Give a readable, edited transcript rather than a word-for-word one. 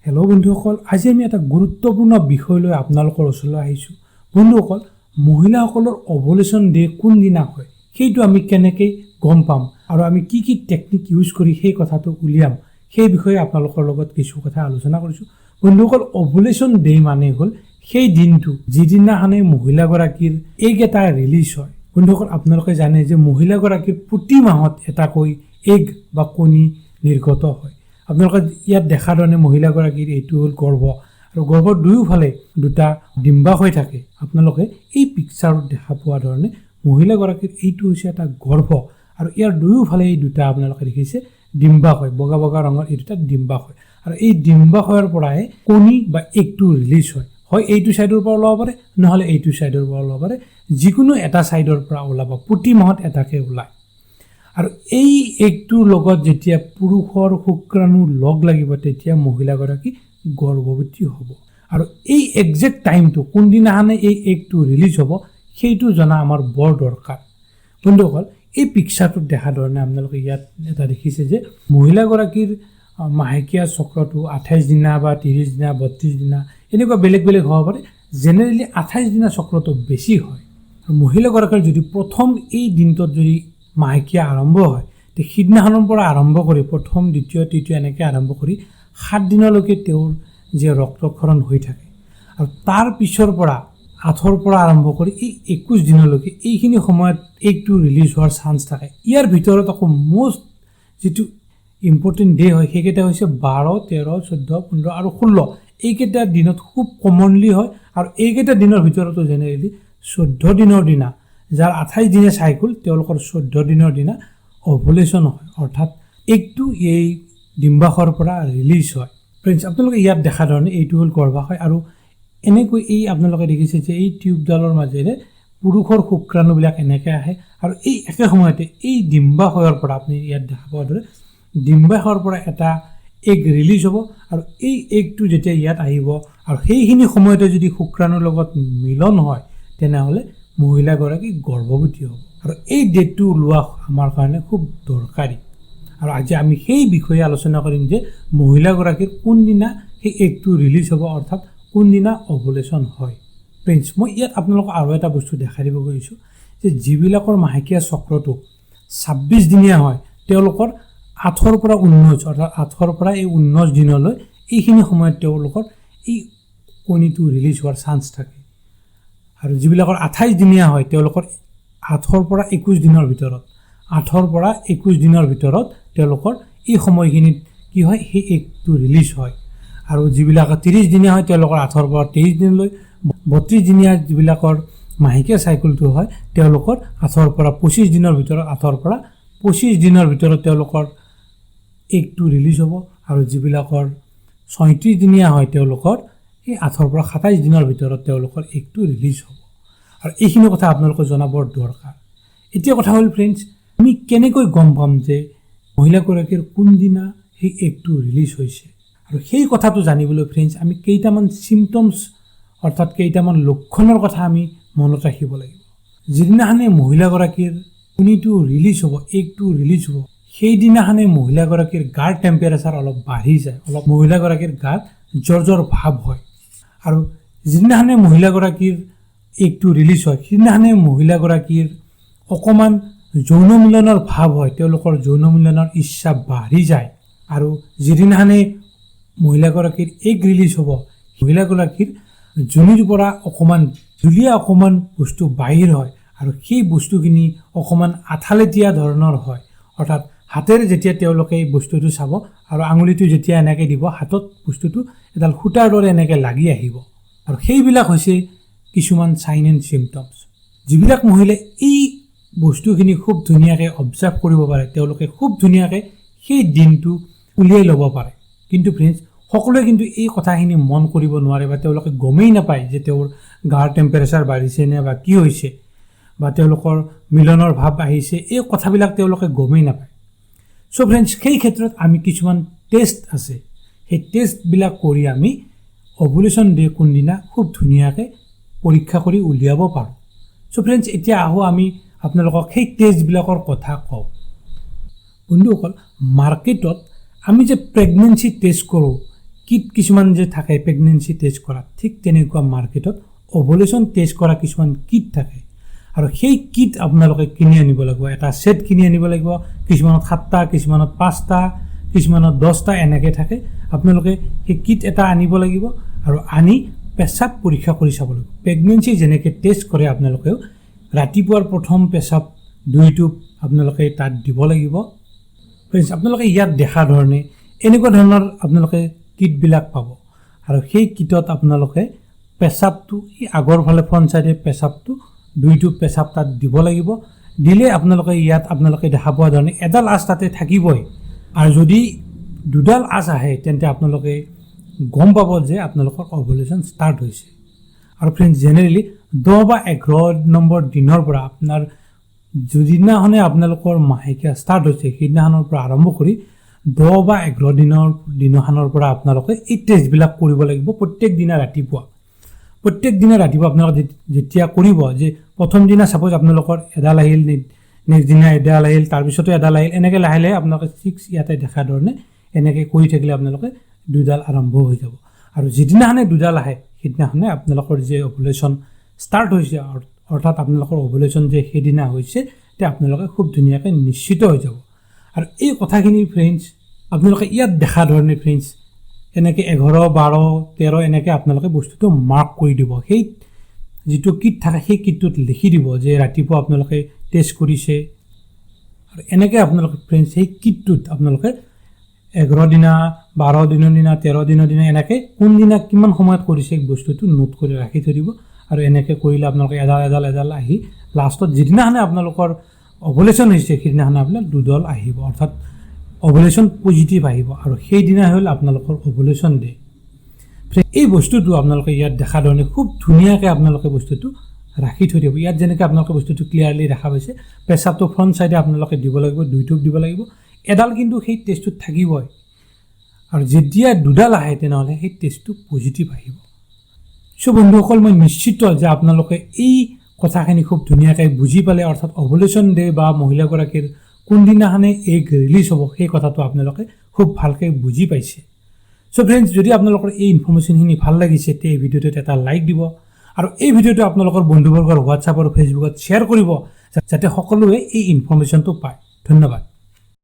Hello' বন্ধুসকল, আজি আমি এটা গুৰুত্বপূৰ্ণ বিষয় লৈ আপোনালোকৰ ওচৰলৈ আহিছোঁ। বন্ধুসকল, মহিলাসকলৰ অভুলেশ্যন ডে কোনদিনা হয়, সেইটো আমি কেনেকৈ গম পাম আৰু আমি কি কি টেকনিক ইউজ কৰি সেই কথাটো উলিয়াম, সেই বিষয়ে আপোনালোকৰ লগত কিছু কথা আলোচনা কৰিছোঁ। বন্ধুসকল, অভুলেশ্যন ডে মানে হ'ল সেই দিনটো যিদিনাখনে মহিলাগৰাকীৰ এইকেইটা ৰিলিজ হয়। বন্ধুসকল, আপোনালোকে জানে যে মহিলাগৰাকীৰ প্ৰতি মাহত এটাকৈ এগ বা কণী নিৰ্গত হয়। আপোনালোকে ইয়াত দেখা ধৰণে মহিলাগৰাকীৰ এইটো হ'ল গৰ্ভ আৰু গৰ্ভৰ দুয়োফালে দুটা ডিম্বাশয় থাকে। আপোনালোকে এই পিকচাৰত দেখা পোৱা ধৰণে মহিলাগৰাকীৰ এইটো হৈছে এটা গৰ্ভ আৰু ইয়াৰ দুয়োফালে এই দুটা আপোনালোকে দেখিছে ডিম্বাশয়, বগা বগা ৰঙৰ এই দুটা ডিম্বাশয়। আৰু এই ডিম্বাশয়ৰ পৰাই কণী বা এগটো ৰিলিজ হয়। হয় এইটো ছাইডৰ পৰা ওলাব পাৰে, নহ'লে এইটো ছাইডৰ পৰা ওলাব পাৰে, যিকোনো এটা ছাইডৰ পৰা ওলাব। প্ৰতি মাহত এটাকে ওলায়। আৰু এই এগটোৰ লগত যেতিয়া পুৰুষৰ শুক্ৰাণু লগ লাগিব, তেতিয়া মহিলাগৰাকী গৰ্ভৱতী হ'ব। আৰু এই একজেক্ট টাইমটো, কোনদিনাখনে এই এগটো ৰিলিজ হ'ব, সেইটো জনা আমাৰ বৰ দৰকাৰ। বন্ধুসকল, এই পিকচাৰটোত দেখা ধৰণে আপোনালোকে ইয়াত এটা দেখিছে যে মহিলাগৰাকীৰ মাহেকীয়া চক্ৰটো 28 দিনা বা 30 দিনা, 32 দিনা, এনেকুৱা বেলেগ বেলেগ হ'ব পাৰে। জেনেৰেলি 28 দিনা চক্ৰটো বেছি হয়। আৰু মহিলাগৰাকীৰ যদি প্ৰথম এই দিনটোত যদি মাহেকীয়া আৰম্ভ হয়, তে সিদিনাখনৰ পৰা আৰম্ভ কৰি প্ৰথম, দ্বিতীয়, তৃতীয় এনেকৈ আৰম্ভ কৰি 7 দিনলৈকে তেওঁৰ যে ৰক্তক্ষৰণ হৈ থাকে। আৰু তাৰ পিছৰ পৰা 8ৰ পৰা আৰম্ভ কৰি এই 21 দিনলৈকে এইখিনি সময়ত এগটো ৰিলিজ হোৱাৰ চান্স থাকে। ইয়াৰ ভিতৰত আকৌ মষ্ট যিটো ইম্পৰ্টেণ্ট ডে হয়, সেইকেইটা হৈছে 12, 13, 14, 15 আৰু 16। এইকেইটা দিনত খুব কমনলি হয়। আৰু এইকেইটা দিনৰ ভিতৰতো জেনেৰেলি 14 দিনৰ দিনা, যাৰ 28 দিনীয়া চাইকেল, তেওঁলোকৰ 14 দিনৰ দিনা অভুলেশ্যন হয়, অৰ্থাৎ এগটো এই ডিম্বাশয়ৰ পৰা ৰিলিজ হয়। ফ্ৰেণ্ডছ, আপোনালোকে ইয়াত দেখা ধৰণে এইটো হ'ল গৰ্ভাশয়। আৰু এনেকৈ এই আপোনালোকে দেখিছে যে এই টিউবডালৰ মাজেৰে পুৰুষৰ শুক্ৰাণুবিলাক এনেকৈ আহে। আৰু এই একে সময়তে এই ডিম্বাশয়ৰ পৰা, আপুনি ইয়াত দেখা পোৱাৰ দৰে, ডিম্বাশয়ৰ পৰা এটা এগ ৰিলিজ হ'ব। আৰু এই এগটো যেতিয়া ইয়াত আহিব আৰু সেইখিনি সময়তে যদি শুক্ৰাণুৰ লগত মিলন হয়, তেনেহ'লে মহিলাগৰাকী গৰ্ভৱতী হ'ব। আৰু এই ডেটটো ওলোৱা আমাৰ কাৰণে খুব দৰকাৰী। আৰু আজি আমি সেই বিষয়ে আলোচনা কৰিম যে মহিলাগৰাকীৰ কোনদিনা সেই এগটো ৰিলিজ হ'ব, অৰ্থাৎ কোনদিনা অভুলেশ্যন হয়। ফ্ৰেণ্ডছ, মই ইয়াত আপোনালোকক আৰু এটা বস্তু দেখাই দিব গৈছোঁ যে যিবিলাকৰ মাহেকীয়া চক্ৰটো 26 দিনীয়া হয়, তেওঁলোকৰ 8ৰ পৰা 19, অৰ্থাৎ 8ৰ পৰা এই 19 দিনলৈ এইখিনি সময়ত তেওঁলোকৰ এই কণীটো ৰিলিজ হোৱাৰ চান্স থাকে। আৰু যিবিলাকৰ 28 দিনীয়া হয়, তেওঁলোকৰ 8ৰ পৰা 21 দিনৰ ভিতৰত, 8ৰ পৰা 21 দিনৰ ভিতৰত তেওঁলোকৰ এই সময়খিনিত কি হয়, সেই এগটো ৰিলিজ হয়। আৰু যিবিলাক 30 দিনীয়া হয়, তেওঁলোকৰ 8ৰ পৰা 23 দিনলৈ, 32 দিনীয়া যিবিলাকৰ মাহেকীয়া চাইকেলটো হয়, তেওঁলোকৰ 8ৰ পৰা 25 দিনৰ ভিতৰত, 8ৰ পৰা 25 দিনৰ ভিতৰত তেওঁলোকৰ এগটো ৰিলিজ হ'ব। আৰু যিবিলাকৰ 36 দিনীয়া হয়, তেওঁলোকৰ এই 8ৰ পৰা 27 দিনৰ ভিতৰত তেওঁলোকৰ এগটো ৰিলিজ হ'ব। আৰু এইখিনি কথা আপোনালোকে জনা বৰ দৰকাৰ। এতিয়া কথা হ'ল ফ্ৰেণ্ডছ, আমি কেনেকৈ গম পাম যে মহিলাগৰাকীৰ কোনদিনা সেই এগটো ৰিলিজ হৈছে? আৰু সেই কথাটো জানিবলৈ ফ্ৰেণ্ডছ, আমি কেইটামান চিমটমছ, অৰ্থাৎ কেইটামান লক্ষণৰ কথা আমি মনত ৰাখিব লাগিব। যিদিনাখনে মহিলাগৰাকীৰ কণীটো ৰিলিজ হ'ব, এগটো ৰিলিজ হ'ব, সেইদিনাখনে মহিলাগৰাকীৰ গাৰ টেম্পাৰেচাৰ অলপ বাঢ়ি যায়, অলপ মহিলাগৰাকীৰ গাত জ্বৰ জ্বৰ ভাৱ হয়। আৰু যিদিনাখনে মহিলাগৰাকীৰ এগটো ৰিলিজ হয়, সেইদিনাখনে মহিলাগৰাকীৰ অকণমান যৌন মিলনৰ ভাৱ হয়, তেওঁলোকৰ যৌন মিলনৰ ইচ্ছা বাঢ়ি যায়। আৰু যিদিনাখনে মহিলাগৰাকীৰ এগ ৰিলিজ হ'ব, মহিলাগৰাকীৰ যোনিৰ পৰা অকণমান জুলীয়া অকণমান বস্তু বাহিৰ হয়। আৰু সেই বস্তুখিনি অকণমান আঠালেতীয়া ধৰণৰ হয়, অৰ্থাৎ হাতেৰে যেতিয়া তেওঁলোকে এই বস্তুটো চাব আৰু আঙুলিটো যেতিয়া এনেকৈ দিব, হাতত বস্তুটো এডাল সূতাৰ দৰে এনেকৈ লাগি আহিব। আৰু সেইবিলাক হৈছে কিছুমান চাইন এণ্ড চিমটমছ। যিবিলাক মহিলাই এই বস্তুখিনি খুব ধুনীয়াকৈ অবজাৰ্ভ কৰিব পাৰে, তেওঁলোকে খুব ধুনীয়াকৈ সেই দিনটো উলিয়াই ল'ব পাৰে। কিন্তু ফ্ৰেণ্ডছ, সকলোৱে কিন্তু এই কথাখিনি মন কৰিব নোৱাৰে বা তেওঁলোকে গমেই নাপায় যে তেওঁৰ গাৰ টেম্পাৰেচাৰ বাঢ়িছে নে বা কি হৈছে বা তেওঁলোকৰ মিলনৰ ভাৱ আহিছে, এই কথাবিলাক তেওঁলোকে গমেই নাপায়। চ' ফ্ৰেণ্ডছ, সেই ক্ষেত্ৰত আমি কিছুমান টেষ্ট আছে, সেই টেষ্টবিলাক কৰি আমি অভুলেশ্যন ডে কোনদিনা খুব ধুনীয়াকৈ পৰীক্ষা কৰি উলিয়াব পাৰোঁ। চ' ফ্ৰেণ্ডছ, এতিয়া আহোঁ আমি আপোনালোকক সেই টেষ্টবিলাকৰ কথা কওঁ। বন্ধুসকল, মাৰ্কেটত আমি যে প্ৰেগনেঞ্চি টেষ্ট কৰোঁ, কিট কিছুমান যে থাকে প্ৰেগনেঞ্চি টেষ্ট কৰা, ঠিক তেনেকুৱা মাৰ্কেটত অভুলেশ্যন টেষ্ট কৰা কিছুমান কিট থাকে আৰু সেই কিট আপোনালোকে কিনি আনিব লাগিব। এটা ছেট কিনি আনিব লাগিব। কিছুমানত 7টা, কিছুমানত 5টা, কিছুমানত 10টা এনেকৈ থাকে। আপোনালোকে সেই কিট এটা আনিব লাগিব আৰু আনি পেচাব পৰীক্ষা কৰি চাব লাগিব। প্ৰেগনেঞ্চি যেনেকৈ টেষ্ট কৰে, আপোনালোকেও ৰাতিপুৱাৰ প্ৰথম পেচাব 2 টোপ আপোনালোকে তাত দিব লাগিব। ফ্ৰেণ্ডছ, আপোনালোকে ইয়াত দেখা ধৰণে এনেকুৱা ধৰণৰ আপোনালোকে কিটবিলাক পাব আৰু সেই কিটত আপোনালোকে পেচাবটো এই আগৰ ফালে ফ্ৰণ্ট চাইডে পেচাবটো 2 টোপ পেচাব তাত দিব লাগিব। দিলে আপোনালোকে ইয়াত আপোনালোকে দেখা পোৱা ধৰণে এডাল আঁচ তাতে থাকিবই আৰু যদি দুডাল আঁচ আহে, তেন্তে আপোনালোকে গম পাব যে আপোনালোকৰ অভুলেশ্যন ষ্টাৰ্ট হৈছে। আৰু ফ্ৰেণ্ডছ, জেনেৰেলি 10 বা 11 নম্বৰ দিনৰ পৰা, আপোনাৰ যিদিনাখনে আপোনালোকৰ মাহেকীয়া ষ্টাৰ্ট হৈছে, সেইদিনাখনৰ পৰা আৰম্ভ কৰি 10 বা 11 দিনৰ দিনাখনৰ পৰা আপোনালোকে এই টেষ্টবিলাক কৰিব লাগিব প্ৰত্যেক দিনা ৰাতিপুৱা। প্ৰত্যেক দিনা ৰাতিপুৱা আপোনালোকে যেতিয়া কৰিব যে প্ৰথম দিনা ছাপ'জ আপোনালোকৰ এডাল আহিল, নেক্সট দিনা এডাল আহিল, তাৰপিছতো এডাল আহিল, এনেকৈ লাহে লাহে আপোনালোকে 6 ইয়াতে দেখা ধৰণে এনেকৈ কৰি থাকিলে আপোনালোকে দুডাল আৰম্ভ হৈ যাব। আৰু যিদিনাখনে দুডাল আহে, সেইদিনাখনে আপোনালোকৰ যে অভুলেশ্যন ষ্টাৰ্ট হৈছে, অৰ্থাৎ আপোনালোকৰ অভুলেশ্যন যে সেইদিনা হৈছে, তেতিয়া আপোনালোকে খুব ধুনীয়াকৈ নিশ্চিত হৈ যাব। আৰু এই কথাখিনি ফ্ৰেণ্ডছ, আপোনালোকে ইয়াত দেখা ধৰণে ফ্ৰেণ্ডছ, এনেকৈ 11, 12, 13 এনেকৈ আপোনালোকে বস্তুটো মাৰ্ক কৰি দিব। সেই যিটো কিট থাকে, সেই কিটটোত লিখি দিব যে ৰাতিপুৱা আপোনালোকে টেষ্ট কৰিছে। আৰু এনেকৈ আপোনালোকে ফ্ৰেণ্ডছ, সেই কিটটোত আপোনালোকে 11 দিনা, 12 দিনৰ দিনা, 13 দিনৰ দিনা, এনেকৈ কোনদিনা কিমান সময়ত কৰিছে, বস্তুটো নোট কৰি ৰাখি থৈ দিব। আৰু এনেকৈ কৰিলে আপোনালোকে এডাল এডাল এডাল আহি লাষ্টত যিদিনাখনে আপোনালোকৰ অভুলেশ্যন হৈছে, সেইদিনাখনে আপোনাৰ দুডাল আহিব, অৰ্থাৎ অভুলেশ্যন পজিটিভ আহিব আৰু সেইদিনা হ'ল আপোনালোকৰ অভুলেশ্যন ডে। এই বস্তুটো আপোনালোকে ইয়াত দেখা ধৰণে খুব ধুনীয়াকৈ আপোনালোকে বস্তুটো ৰাখি থৈ দিব। ইয়াত যেনেকৈ আপোনালোকে বস্তুটো ক্লিয়াৰলি দেখা পাইছে, পেচাবটো ফ্ৰণ্ট চাইডে আপোনালোকে দিব লাগিব, 2 টোপ দিব লাগিব। এডাল কিন্তু সেই টেষ্টটোত থাকিবই আৰু যেতিয়া দুডাল আহে, তেনেহ'লে সেই টেষ্টটো পজিটিভ আহিব। চ' বন্ধুসকল, মই নিশ্চিত যে আপোনালোকে এই কথাখিনি খুব ধুনীয়াকৈ বুজি পালে, অৰ্থাৎ অভুলেশ্যন ডে বা মহিলাগৰাকীৰ কোনদিনাখনে এগ ৰিলিজ হ'ব, সেই কথাটো আপোনালোকে খুব ভালকৈ বুজি পাইছে। চ' ফ্ৰেণ্ডছ, যদি আপোনালোকৰ এই ইনফৰ্মেশ্যনখিনি ভাল লাগিছে, তে এই ভিডিঅ'টোত এটা লাইক দিব আৰু এই ভিডিঅ'টো আপোনালোকৰ বন্ধুবৰ্গৰ হোৱাটছআপ আৰু ফেচবুকত শ্বেয়াৰ কৰিব, যাতে সকলোৱে এই ইনফৰ্মেশ্যনটো পায়। ধন্যবাদ।